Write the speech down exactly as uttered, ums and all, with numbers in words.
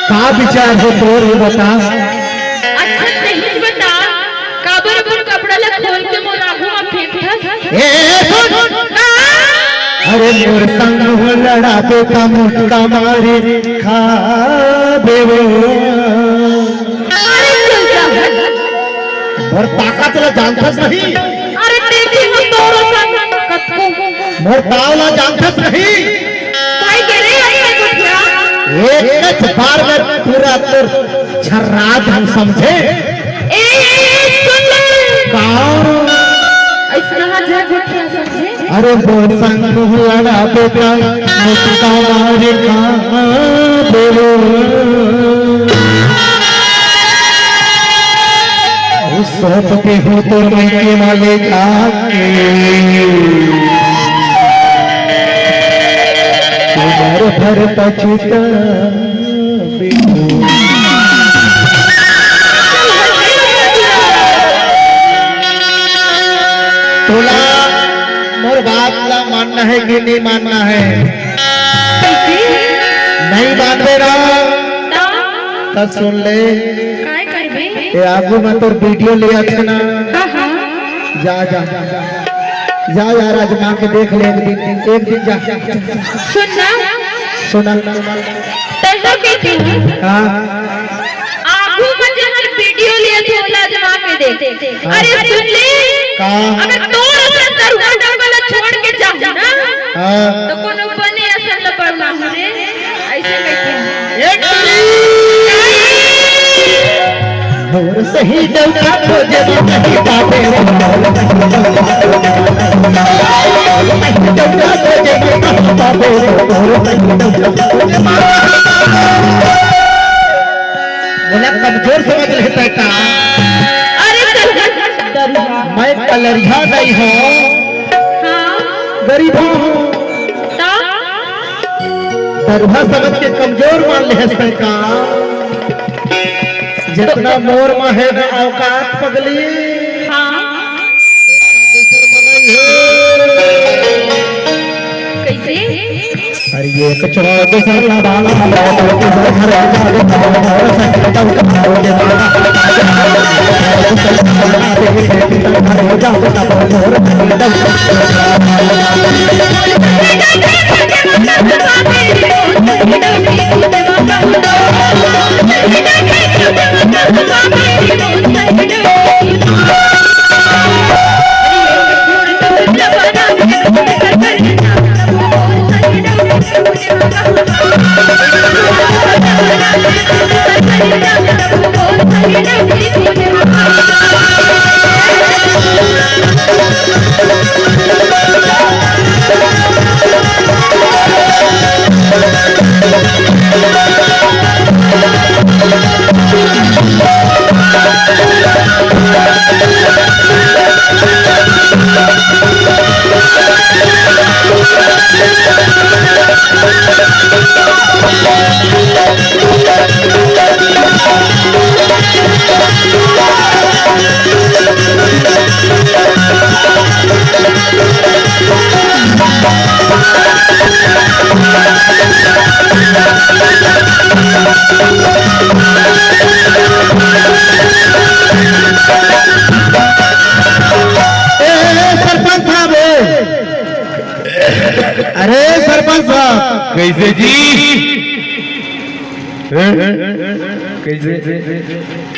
का विचार हे तोर, ये बता। अच्छा, तहीं बता, काबर अपन कपड़ा ला खोल के मोर आगू म फेंकथस? ए, ए, सुन। का? अरे मोर संग हो लड़ाबे त मुक्का मारे खाबे वो। अरे चल जा। मोर ताकत ला जानथस नहीं? अरे देखी हम तोरो संग कतको। मोर ताव ला जानथस नहीं? भाई के रे, अरे गोठिया। एक बार में पूरा तोर छर्रा हम समझे। ए, ए, सुन ले। का? अइसना हा झन गोठिया समझे। अरे मोर संग लड़ाबे त मुक्का मारे खाबे वो। सौंप देहूं तोर मइके म ले जाके, उमर भर पछताबे। तोला मोर बात ला मानना हे कि नहीं मानना हे? नहीं मानबे ना? त सुन ले। काय करबे? ए आगू म तोर वीडियो ले आथे ना। हाँ, हाँ। जा, जा, जा, जा। जा यार, आजमा के देख ले एक दिन, एक दिन जा। सुन ना। सुना। तैं ह कहिथे। हाँ। आगू म जेहर वीडियो ले आथे, ओला आजमा के देख। हाँ। अरे सुन ले। का? अगर तोर असन तरुआ डौका ला छोड़ के जाहूं ना, हाँ। त कोनो बने असन ला पड़ना रे। अइसे कहिथे। एक मोर सही डौका खोजे नहीं पाबे रे, मोर सही डौका खोजे नहीं पाबे रे, मोर सही डौका खोजे। मोला कमजोर समझ लेथे का? अरे दरिहा। मैं कलरिहा नहीं हों। हाँ। गरीबा हों। त? दरुहा समझ के कमजोर मान लेहस तैं का? जितना मोर म हे ना औकात पगली। हाँ। कइसे? अरे ये कचरा दूसर ला बाला बाला, दूसर घर आ जा, दूसर संग डौका हो के बाला। ए, ए, सरपंच साहब, ए। अरे सरपंच साहब। कैसे जी? हैं? कैसे?